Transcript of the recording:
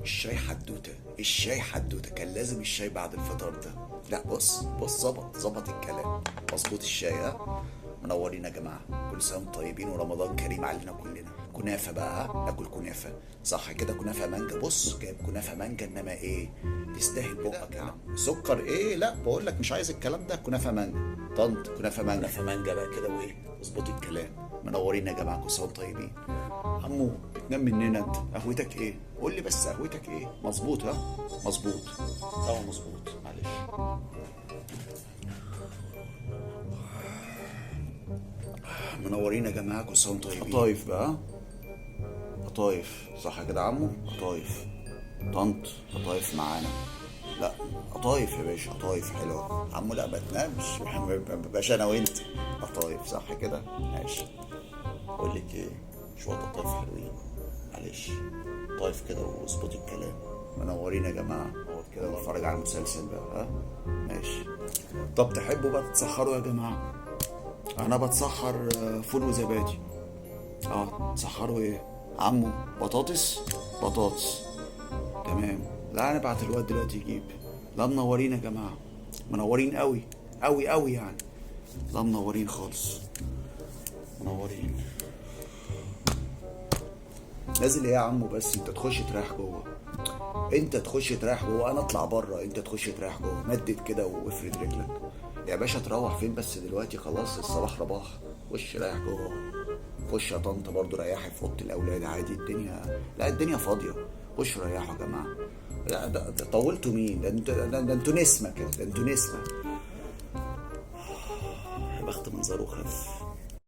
الشاي حدوته، الشاي حدوته، كان لازم الشاي بعد الفطار ده. لا بص بص، ظبط الكلام، مظبوط الشاي. ها منورين يا جماعه، كل سنة وانتم طيبين ورمضان كريم علينا كلنا. كنافه بقى، ها ناكل كنافه صح كده، كنافه مانجا. بص جايب كنافه مانجا، انما ايه تستاهل بقك يا عم. سكر ايه؟ لا بقول لك مش عايز الكلام ده. كنافه مانجا طنط، كنافه مانجا، كنافه مانجا بقى كده، وايه اظبط الكلام. منورين يا جماعه، كل سنة وانتم طيبين. عمو بتنام مننا انت، قهوتك ايه؟ قول لي بس قهوتك ايه؟ مظبوط؟ ها مظبوط، اه مظبوط، معلش. منورين يا جماعه، كل سنة وانتم طيبين. قطايف بقى، قطايف صح كده يا عمو؟ قطايف طنط، قطايف معانا. لا قطايف يا باشا، قطايف حلوة عمو. لا ما تنامش باشا، انا وانت قطايف صح كده، ماشي. اقول لك ايه، شوية قطايف حلوين، معلش قطايف كده واظبطي الكلام. منورين يا جماعة، اقعد كده نتفرج على المسلسل بقى. ها ماشي. طب تحبوا بقى تتسحروا يا جماعة؟ انا بتسحر فول وزبادي. تسحروا ايه عمو؟ بطاطس، بطاطس تمام. لا انا بعت الواد دلوقتي يجيب. لا منورين يا جماعة، منورين قوي قوي قوي يعني. لا منورين خالص، منورين. نازل ايه يا عمو؟ بس انت تخش تريح جوه، انت تخش تريح جوه، انا اطلع بره، انت تخش تريح جوه. مدد كده وافرد رجلك يا باشا. تروح فين بس دلوقتي؟ خلاص الصباح رباح، خش ريح جوه. خش يا طنط برضو ريحي في اوضة الاولاد عادي، الدنيا لا الدنيا فاضية. خش ريحوا يا جماعة. لا ده طولتوا مين ده؟ انتوا ده انتوا نسمه كده، ده انتوا نسمه.